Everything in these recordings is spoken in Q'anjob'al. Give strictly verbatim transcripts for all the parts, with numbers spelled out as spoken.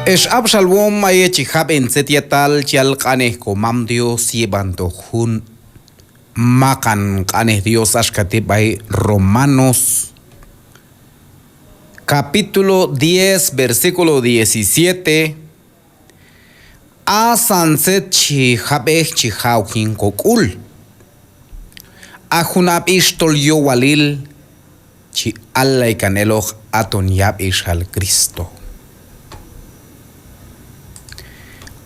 Ex ab'xalwom, a yet chi jab'en tzet yetal chi yal q'anej Komam Dios yib'antoq jun maqan q'anej Dios axka ti' b'ay Romanos, capítulo diez, versículo diecisiete. Asan tzet chi jab'ej chi ja' ok yin kok'ul. A jun ab'ix tol yowalil chi allay kan eloq aton yab'ixal Cristo.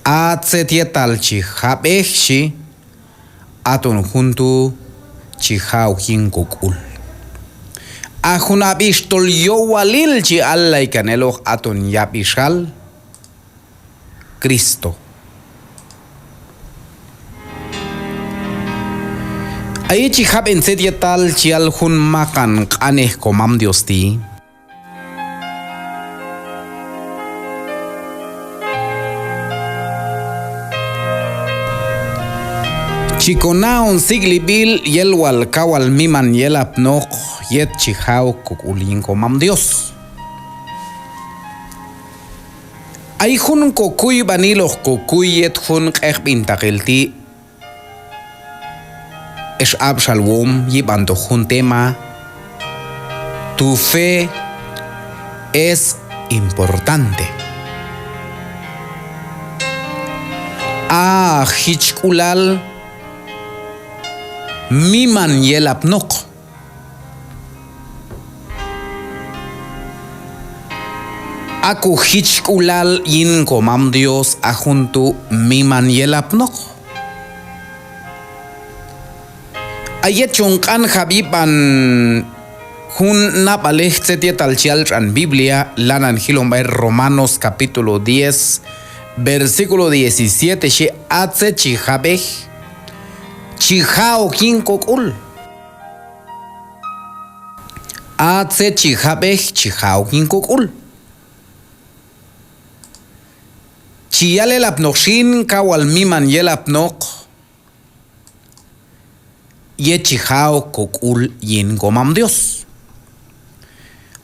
A tzet yetal chi jab'ej xhi, aton jun tu' chi ja' ok yin kok'ul. A jun ab'ix tol yowalil chi allay kan eloq aton yab'ixal Cristo. A yet chi jab'en tzet yetal chi yal jun maqan q'anej Komam Dios ti', chi kona'on sik'lib'il yel wal kaw wal miman yelapnoq yet chi ja' ok kok'ul yin Komam Dios. Ay jun kokuyb'anil hoq kokuy yet jun q'ejb'intaqil ti', ex ab'xalwom, yib'antoq jun tema: Tu fe es importante. A jichk'ulal miman yelapnoq. A kojichk'ulal yin Komam Dios a jun tu' miman yelapnoq. A yet chon q'anjab' yib'an jun nab'alej tzet yetal chi yal tx'an Biblia, lanan jilon b'ay Romanos capítulo diez, versículo diecisiete, xhi: A tzet chi jab'ej chi ja' ok yin kok'ul. A tzet chi jab'ej chi ja' ok yin kok'ul. Chi yal elapnoq xin kaw wal miman yelapnoq yet chi ja' ok kok'ul yin Komam Dios.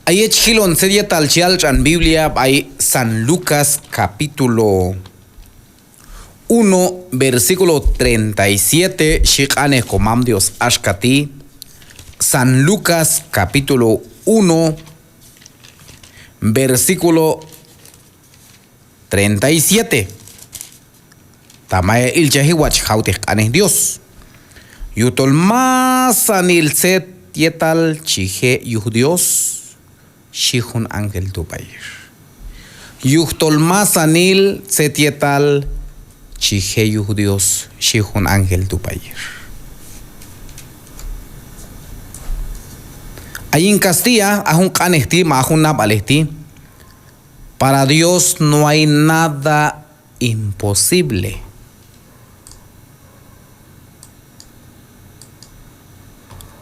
A yet chi jilon tzet yetal chi yal tx'an Biblia b'ay San Lucas capítulo uno, versículo treinta y siete, xhi q'anej Komam Dios axka ti'. San Lucas capítulo uno, versículo treinta y siete. Ta mayal ilchaji watx' jawtej q'anej Dios. Yujtol masanil tzet yetal chi je' yuj Dios, xhi jun ángel tu' b'ay ix. Yujtol masanil tzet yetal chi je' yuj Dios, xhi jun ángel tu' b'ay ix. A yin kastilla, a jun q'anej ti' ma a jun nab'alej ti': Para Dios no hay nada imposible.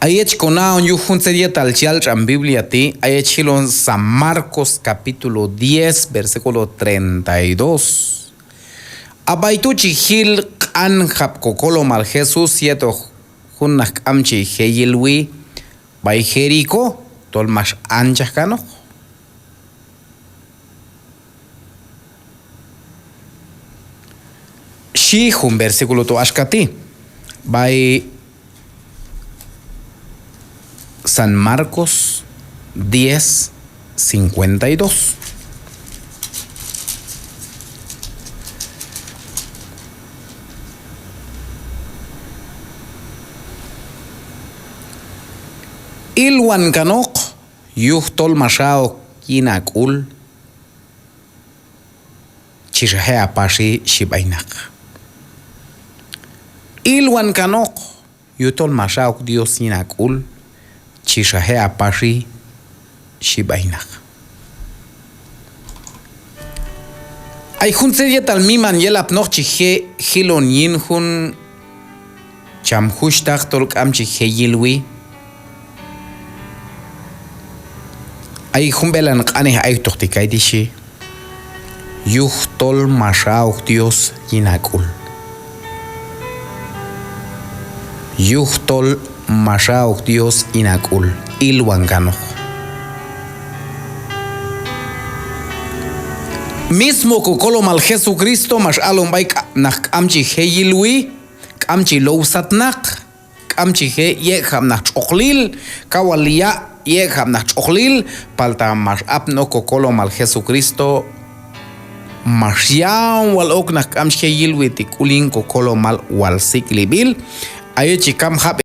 A yet chi kona'on yuj jun tzet yetal chi yal tx'an Biblia ti', a yet chi jilon San Marcos capítulo diez, versículo treinta y dos. A b'ay tu' chi jil q'anjab' kokolomal Jesús yetoq jun naq k'am chi je' yilwi b'ay Jericó, tol max anchaj kanoq. Xhi jun versículo tu' axka ti' b'ay San Marcos diez, cincuenta y dos. Ilwan kanoq yujtol max ha'ok yin ha k'ul, chi xa je' ha paxi, xhi b'ay naq. Ilwan kanoq yujtol max ha'ok Dios yin ha k'ul, chi xa je' ha paxi, xhi b'ay naq. Ay jun tzet yetal miman yelapnoq chi je' jilon yin jun cham juxhtaq tol k'am chi je' yilwi. Ay jun b'elan q'anej ayoktoq ti' kayti' xhi: Yujtol max ha'ok Dios yin ha k'ul. Yujtol max ha'ok Dios yin ha k'ul, ilwan kanoq. Mismo kokolomal Jesucristo max alon b'ay k'a-, naq k'am chi je' yilwi, k'am chi low satnaq, k'am chi je' yek'jab' naq tx'oqlil, kaw wal ya' yek'jab' naq tx'oqlil, palta max apni ok kokolomal Jesucristo, max ya'on wal ok naq k'am chi je' yilwi ti' sk'ul yin kokolomal wal sik'lib'il. A yet chi kam jab'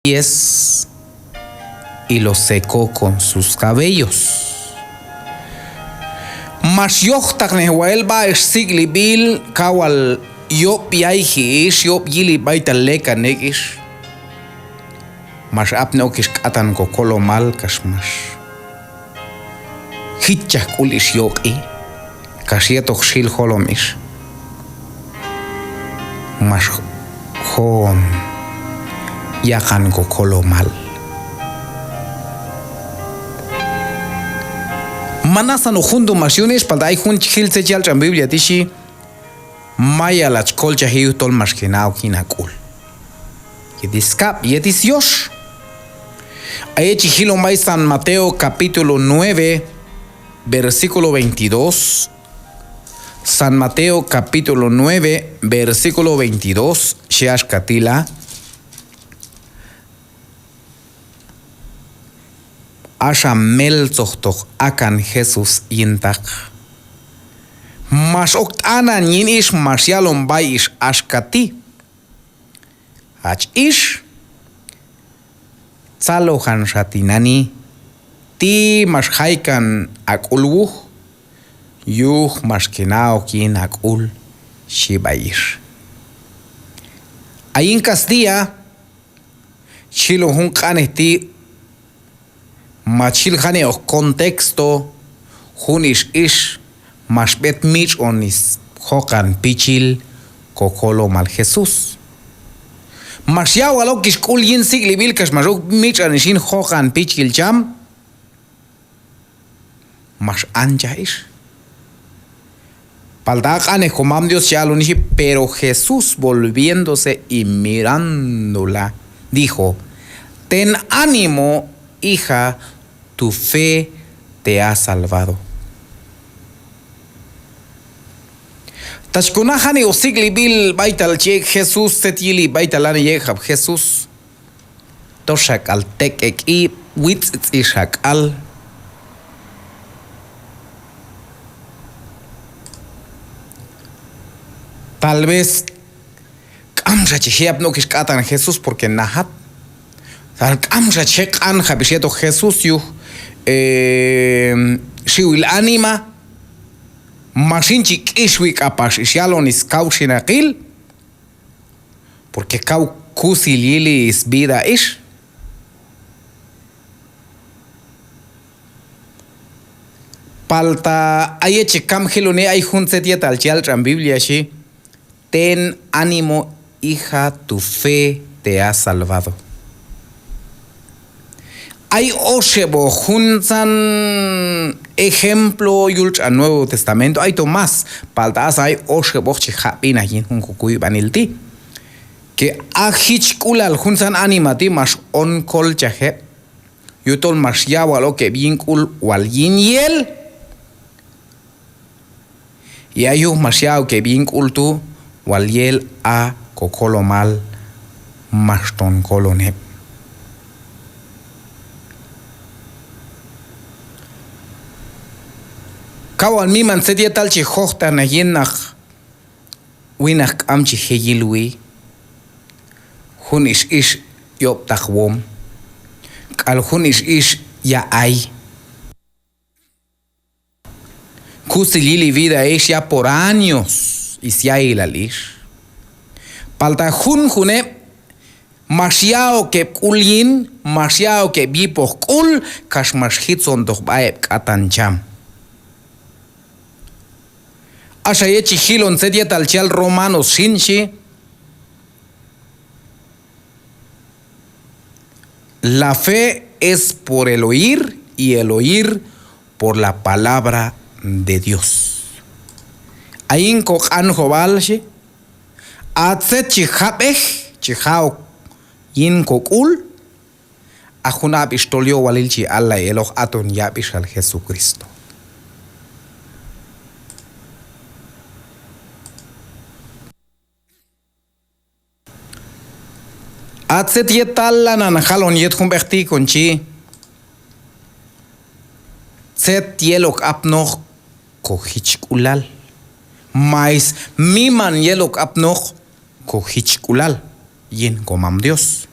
pies y los secó con sus cabellos. Max yojtaqnej wal el b'a ix sik'lib'il, kaw wal yob' yayji ix, yob' yili b'aytal lekan ek' ix. Max apni ok ix k'atan kokolomal kax max jichaj k'ul ix yob'i, kax yetoq xil jolom ix max joon yaqan kokolomal. Man asanoq jun tu' max yun ix, palta ay jun chi jil tzet chi yal tx'an Biblia ti' xhi: Mayal hach kolchaji yujtol max ke na' ok yin ha k'ul. Yet skab', yet syox. A yet chi jilon b'ay San Mateo capítulo nueve, versículo veintidós. San Mateo capítulo nueve, versículo veintidós, xhi axka ti' la: Axa meltzojtoq akan Jesús yintaq, max ok t'anan yin ix, max yalon b'ay ix axka ti': Hach ix, tzalojanxa tinani' ti' max jaykan ha k'ul wuj, yuj max ke na' ok yin ha k'ul, xhi b'ay ix. A yin castilla chi jilon jun q'anej ti', ma chi jil janik'oq contexto, jun ix ix max b'et mitx'on sjoqan pichil kokolomal Jesús. Max ya' wal ok ix k'ul yin sik'lib'il kax max ok mitx'an ix yin joqan pichil cham, max anchaj ix. Palta a q'anej komam Dios chi alon ix: Pero Jesús, volviéndose y mirándola, dijo: Ten ánimo, hija, tu fe te ha salvado. Ta chi kona' janik'oq sik'lib'il b'aytal chi ek' Jesús, tzet yili b'aytal lanan yek'jab' Jesús. Toxak'al tek'ek'i, witz'tz'i xak'al. Tal vez k'amxa chi je' apni ok ix k'atan Jesús porque najat. Tal k'amxa chi je' q'anjab' ix yetoq Jesús yuj, eh, xiwil anima. Ma xin chi k'ixwi k'apax ix yalon skawxinaqil, porque kaw kusil yili svida ix. Palta a yet chi kam jiloni, ay jun tzet yetal chi yal tx'an Biblia, xhi: "Ten ánimo, hija, tu fe te ha salvado". Ay oxeb'oq juntzan ejemplo yul tx'an Nuevo Testamento, ay to más, palta asan ay oxeb'oq chi jaq' b'inaj yin jun kokuyb'anil ti', que a jichk'ulal juntzan anima ti' max on kolchaj heb', yujtol max ya' wal ok heb' yin k'ul wal yin yel. Y a yuj max ya' ok heb' yin k'ul tu', wal yel a kokolomal max ton kolon heb'. Kaw wal miman tzet yetal chi jojtaqnej yin naq winaq k'am chi je' yilwi, jun ix ix yob'taqwom, k'al jun ix ix ya' ay. Kusil yili vida ix, ya por años syailal ix. Palta junjun heb' max ya' ok heb' k'ul yin, max ya' ok heb' yipoq k'ul, kax max jitzontoq sb'a heb' k'atan cham. Axa yet chi jilon tzet yetal chi yal Romanos xin, xhi: "La fe es por el oír, y el oír por la palabra de Dios". A yin koq'anjob'al, xhi, a tzet chi jab'ej chi ja' ok yin kok'ul, a jun ab'ix tol yowalil chi allay eloq, aton yab'ixal Jesucristo. A tzet yetal lanan jalon yet jun b'eq ti', kon chi: Tzet yelok apnoq kojichk'ulal, ma is miman yelok apnoq kojichk'ulal yin komam Dios.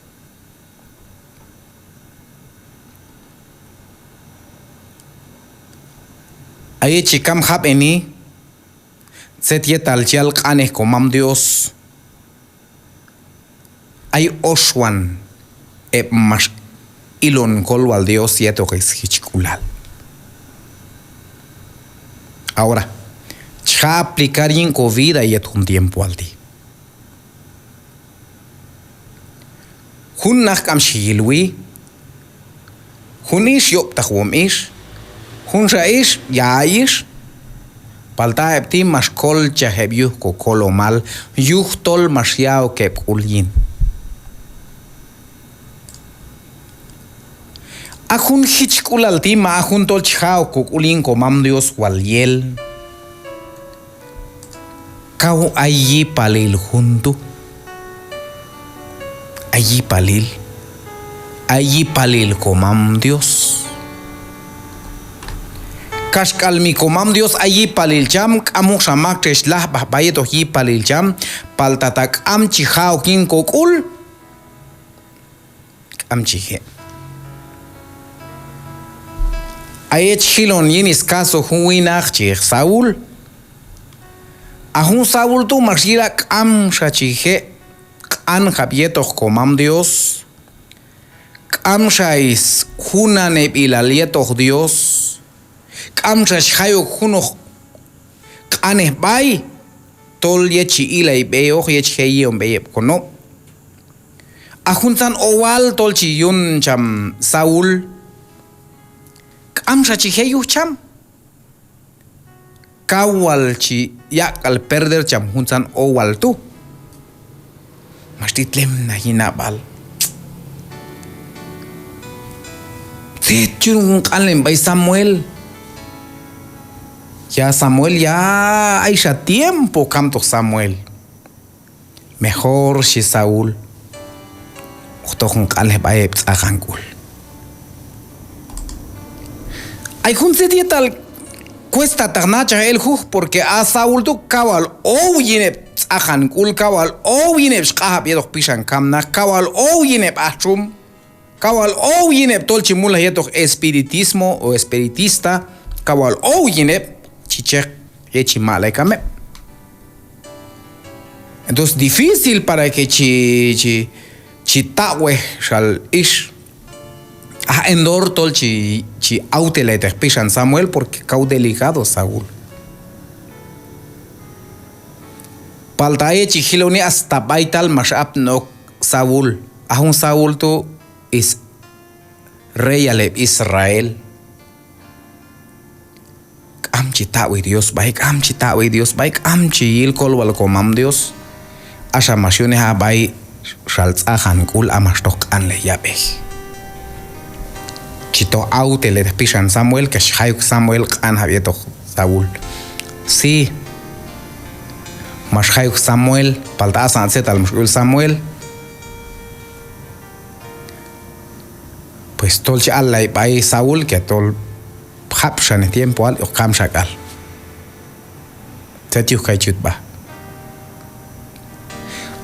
A yet chi kam jab'eni tzet yetal chi yal q'anej komam Dios, ay oxwan heb' max ilon kolwal Dios yetoq sjichk'ulal. Ahora, chi ja' aplicar yin ko vida yet jun tiempoal ti'. Jun naq k'am xi yilwi, jun ix yob'taqwom ix, junxa ix ya' ay ix, palta heb' ti' max kolchaj heb' yuj kokolomal, yujtol max ya' ok heb' k'ul yin. A jun jichk'ulal ti' ma a jun tol chi ja' ok kok'ul yin komam Dios wal yel, kaw ay yipalil jun tu'. Ay yipalil, ay yipalil komam Dios. Kaxk'al mi komam Dios ay yipalil cham, k'amoqxa mak chex lajb'aj b'a yetoq yipalil cham, palta ta k'am chi ja' ok yin kok'ul, k'am chi je'. A yet chi jilon yin is caso jun winaq chi yiq Saúl. A jun Saúl tu' max yila' k'amxa chi je' q'anjab' yetoq komam Dios, k'amxa is junaneb'ilal yetoq Dios, k'amxa chi jay ok junoq q'anej b'ay tol yet chi ilay b'eyoq, yet chi je' yi'on b'ey heb' konob'. A juntzan owal tol chi yun cham Saúl, k'amxa chi je' yuj cham. Kaw wal chi yaq' k'al perder cham juntzan owal tu'. Max tit lemnaj yin nab'al. Tzet chi yun jun q'anlen b'ay Samuel. Ya Samuel, ya ayxa tiempo kamtoq Samuel. Mejor xi Saúl, hoq toj hin q'anlej b'ay heb' tz'aqan k'ul. Ay jun tzet yetal cuesta taq nachaj el juj, porque a Saúl tu' kaw wal ow yin heb' tz'aqan k'ul, kaw wal ow yin heb' xq'anjab' yetoq pixan kamnaq, kaw wal ow yin heb' ajtxum, kaw wal ow yin heb' tol chi mulnaj yetoq espiritismo o espiritista, kaw wal ow yin heb' chi chek yet chi maq'lay kam heb'. Entonces difícil para que chi, chi, chi taq'wej xal ix aj Endor tol chi, chi awtelayteq pixan Samuel, porque kaw delicado Saúl. Palta a yet chi jiloni hasta b'aytal max apni ok Saúl. A jun Saúl tu' is reyal heb' Israel. K'am chi taq'wi Dios b'ay, k'am chi taq'wi Dios b'ay, k'am chi yil kolwal komam Dios. Axa max yunej a b'ay xal tz'ajan k'ul, a max toj q'anlej yab'ej. Chi toj awtelay pixan Samuel, kax jay ok Samuel q'anjab' yetoq Saúl. Sí, max jay ok Samuel, palta asan a tzetal max k'ul Samuel. Pues tol chi allay b'ay Saúl que tol jab' xanej tiempoal hoq kam xa k'al. Tzet yuj kay chi yut b'a.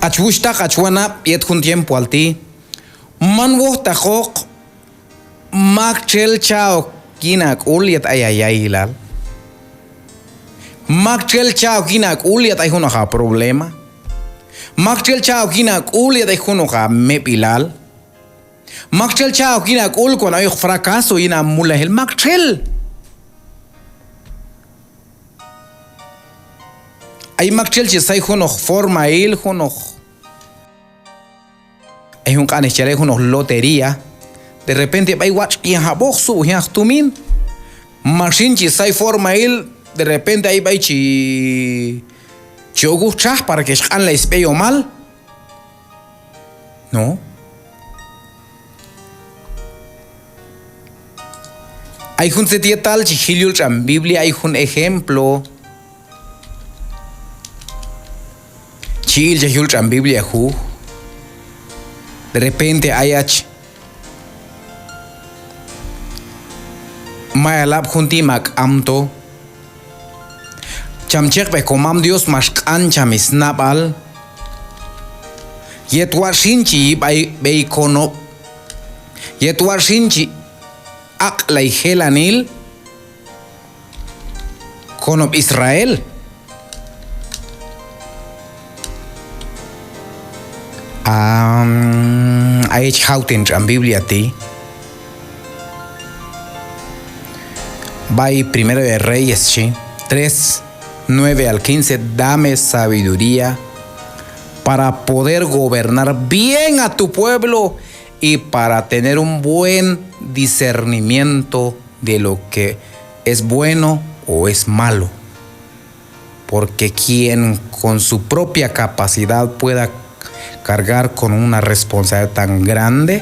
Hach wuxhtaq, hach wanab', yet jun tiempoal ti' man wojtaqoq maktxel cha' ok yin a k'ul yet ay a ya'ilal. Maktxel cha' ok yin a k'ul yet ay junoq a problema. Maktxel cha' ok yin a k'ul yet ay junoq a meb'ilal. Maktxel cha' ok yin a k'ul cuando ay ok fracaso yin a mulnajil, maktxel. Ay maktxel chi say junoq formail, junoq, ay jun q'anej chi yal ay junoq lotería. De repente b'ay watx' yin jab'oq, sub'oq yin aj tumin. Ma xin chi say formail, de repente ay b'ay chi, chi ok uj txaj para que xq'anlay sb'eyomal. No. Ay jun tzet yetal chi jil yul tx'an Biblia, ay jun ejemplo chi ilchaj yul tx'an Biblia juj. De repente ayach mayal ab' jun ti' ma k'amto. Cham chekb'ej komam Dios max q'an cham snab'al. Yet watx' xin chi yi' b'ay b'ey konob'. Yet watx' xin chi aq'lay jelanil konob' Israel. Am, ayach jawten tx'an Biblia ti'. B'ay Primero de Reyes, xhi, tres, nueve al quince: "Dame sabiduría para poder gobernar bien a tu pueblo y para tener un buen discernimiento de lo que es bueno o es malo. Porque ¿quién con su propia capacidad pueda cargar con una responsabilidad tan grande?"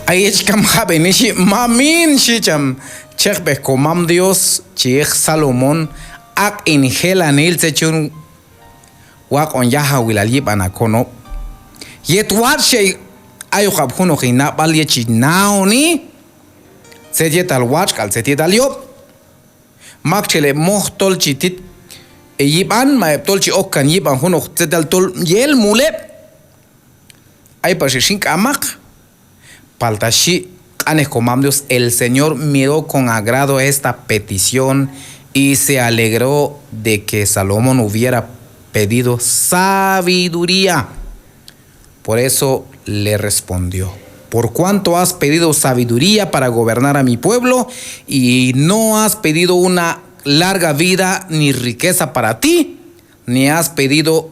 Ayach kam jab'eni xhi, mamin, xhi cham chekb'ej komam Dios chi yiq Salomón, aq'in jelanil tzet chi yun waq'on yajawilal yib'an a konob'. Yet watx' xhi, ayoqab' junoq hin nab'al yet chi naoni tzet yetal watx' k'al tzet yetal yob'. Maktxel heb' moj tol chi tit heyib'an, ma heb' tol chi okkan yib'an junoq tzetal tol yel mul heb'. Ay pax heb' xin k'amaq. Palta xhi q'anej komam Dios: "El Señor miró con agrado esta petición y se alegró de que Salomón hubiera pedido sabiduría. Por eso le respondió: Por cuanto has pedido sabiduría para gobernar a mi pueblo, y no has pedido una larga vida ni riqueza para ti, ni has pedido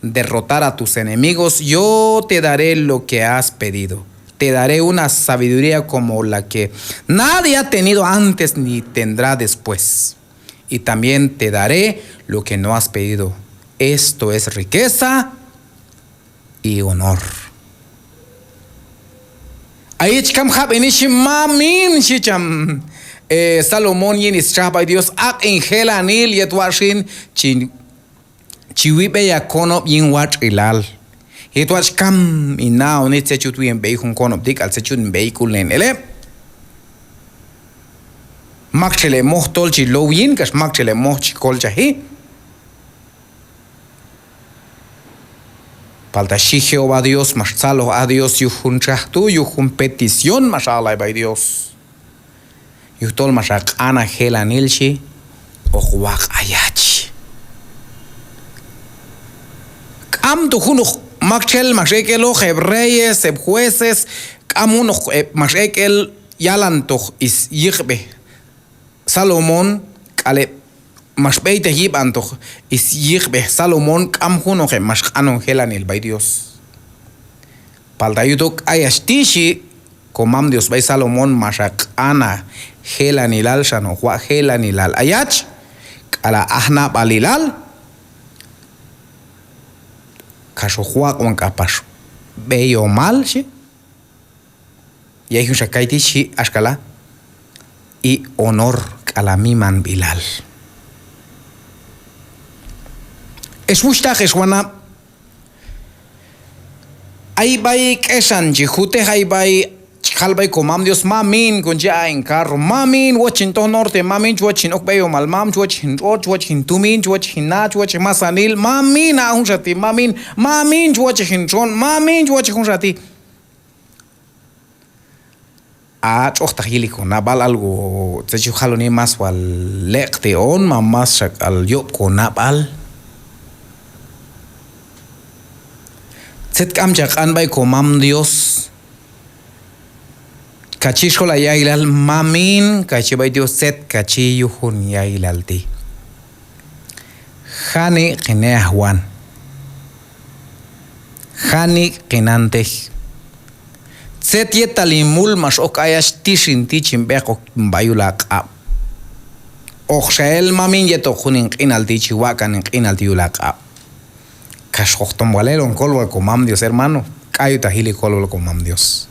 derrotar a tus enemigos, yo te daré lo que has pedido. Te daré una sabiduría como la que nadie ha tenido antes ni tendrá después. Y también te daré lo que no has pedido. Esto es riqueza y honor." Ayach kam jab'eni xhi, mamin, xhi cham, eh, Salomón yin stxaj b'ay Dios: "Aq'in jelanil yet watx' xin chi, chi wi b'ey a konob' yin watx'ilal. Yet watx' kam hin naoni tzet chi yut wi hin b'ey jun konob' ti' k'al tzet chi yut hin b'eyk'ulnen el heb'. Maktxel heb' moj tol chi low yin, kax maktxel heb' moj chi kolchaji." Palta xhi Jehová Dios, max tzaloj a Dios yuj jun txaj tu', yuj jun petición max aq'lay b'ay Dios. Yujtol max haq'an ha jelanil xhi, hoq waq' hayach. K'amto junoq maktxel max ek' eloq, heb' reyes, heb' jueces, k'am junoq heb' max ek' el yalantoq syiqb'ej Salomón, k'al heb' max b'eytej yib'antoq syiqb'ej Salomón, k'am junoq heb' max q'anon jelanil b'ay Dios. Palta yujtol k'ayach ti' xhi komam Dios b'ay Salomón, max haq'an ha jelanilal, xan hoq waq' jelanilal hayach, k'al ha ajnab'alilal, kax hoq waq'on k'apax b'eyomal xhi. Yay junxa kayti' xhi axka la': y honor, k'al ha mimanb'ilal. Ex wuxhtaq, ex wanab', ay b'ay k'exan chi jutej, ay b'ay chi jal b'ay komam Dios: mamin, kon chi a' hin carro, mamin, wochej hin toj norte, mamin, chi wochej hin ok b'eyomal, mam, chi wochej hin tx'otx', chi wochej hin tumin, chi wochej hin na, chi wochej hin masanil, mamin, a' junxa ti', mamin, mamin, chi wochej hin txon, mamin, chi wochej junxa ti'. A tx'ojtaq yili konab'al, algo tzet chi jaloni, mas wal leq'ti' on ma mas xak'al yob' konab'al. Tzet k'am cha q'an b'ay komam Dios, ka chi xol ha ya'ilal mamin, ka chi b'ay Dios, tzet ka chi yuj jun ya'ilal ti'. Janik' kin e' aj wan, janik' kin antej. Tzet yetal hin mul max ok hayach, tix hin ti' chin b'eq ok b'ay yul ha q'ab'. Hoqxa el mamin yetoq jun hin q'inal ti' chi waq'kan hin q'inal ti' yul ha q'ab'. Kax hoq tom wal elon kolwal komam Dios, hermano. K'ayutaq yili kolwal komam Dios.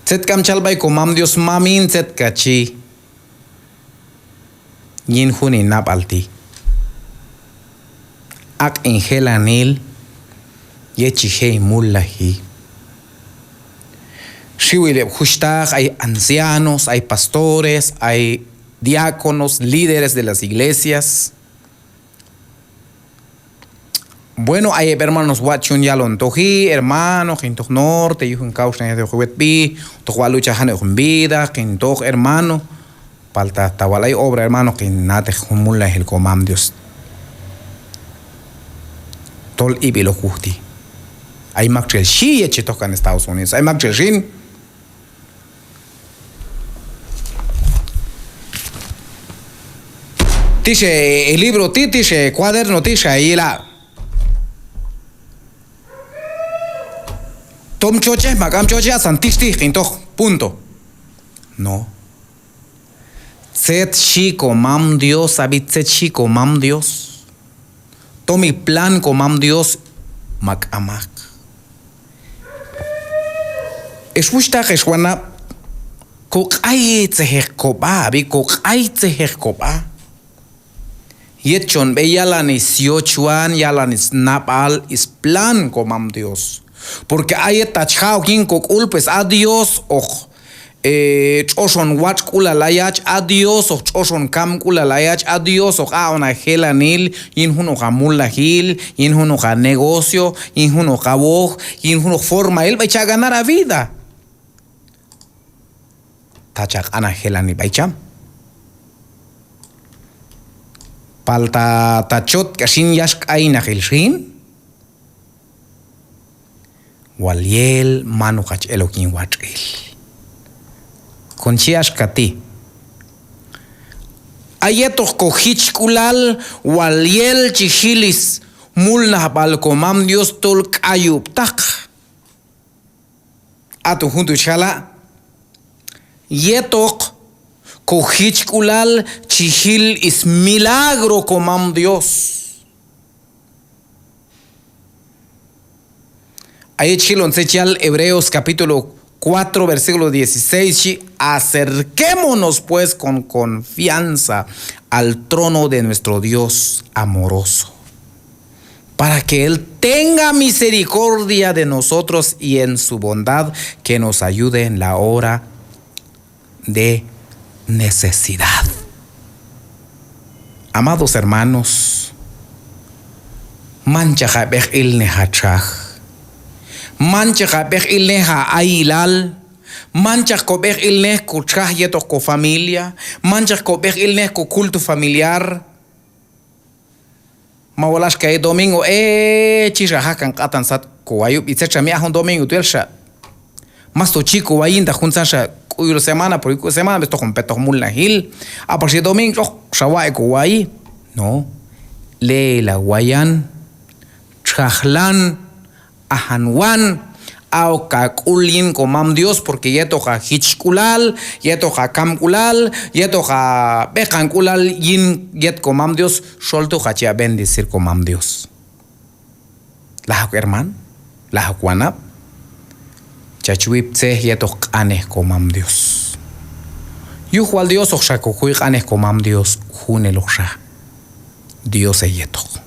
Tzet k'am chal b'ay komam Dios, mamin, tzet ka chi yin jun hin nab'al ti'. Aq' hin jelanil yet chi je' hin mullaji. Xiwil heb' juxhtaq, ay ancianos, ay pastores, ay diáconos, líderes de las iglesias. Bueno, ay heb' hermanos watx' chi yun yalon toji: hermano, kin toj norte yuj hin kawxanejtoq wetb'i, toj wal lucha janik'oq hin vida, kin toj, hermano. Palta ta wal ay obra, hermano, kin na'tej jun mulnajil komam Dios tol ib'il ok wuj ti'. Ay maktxel xhi yet chi tojkan Estados Unidos, ay maktxel xin. Tix he libro ti', tix he cuaderno ti', xa yila'. Tom chochej ma k'am chochej, asan tix ti' kin toj, punto. No. Tzet xhi komam Dios, ab'i, tzet xhi komam Dios. Tom i plan komam Dios ma k'amaq. Ex wuxhtaq, ex wanab', koq'aytzejeq kob'a, ab'i, koq'aytzejeq kob'a. Yet chon b'ey yalan is yochwan, yalan is nab'al, is plan komam Dios. Porque a yet ta chi ja' ok yin kok'ul, pues a Dios hoq, eh, tx'oxon watx'k'ulal ayach, a Dios hoq tx'oxon kamk'ulal ayach, a Dios hoq aq'on a jelanil yin junoq a mulnajil, yin junoq a negocio, yin junoq a woj, yin junoq formail b'ay cha' ganar a vida. Ta cha q'an a jelanil b'ay cham. Palta ta chot k'ax yin yax k'aynaqil xin, wal yel man hoq hach elok yin watx'il. Kon chi axka ti': a yetoq kojichk'ulal wal yel chi jil is mulnajb'al komam Dios tol k'ayub'taq. Aton jun tu' chi jala': yetoq kojichk'ulal chi jil is milagro komam Dios. A yet chi jilon tzet chi yal Hebreos capítulo cuatro, versículo dieciséis, xhi: acerquémonos pues con confianza al trono de nuestro Dios amoroso, para que Él tenga misericordia de nosotros y en su bondad que nos ayude en la hora de necesidad. Amados hermanos, manchaq a b'eq ilnej a txaj, manchaq a b'eq ilnej a ayilal, Manchaq kob'ej ilnej kotxaj yetoq kofamilia, manchaq kob'ej ilnej koculto familiar. Ma wal axka yet domingo, e, chi xa jaq' kan q'atan sat kowayub', y tzet xa mi aj jun domingo tu' yelxa. Masto chi koway yin ta juntzanxa k'u yul semana, porque k'u semana b'ay toq jun petoq mulnajil. A pax yet domingo tx'oq xa waq'e koway. No. Leela wayan, txajlan, ajanwan, a'ok ha k'ul yin komam Dios, porque yetoq ha jichk'ulal, yetoq ha kamk'ulal, yetoq ha b'eqank'ulal yin yet komam Dios, xol tu' hach yaq' bendecir komam Dios. Lajok hermano, lajok wanab', chach wiptzej yetoq q'anej komam Dios. Yuj wal Dios hoq xa kokuy q'anej komam Dios, juneloqxa Dios heyetoq.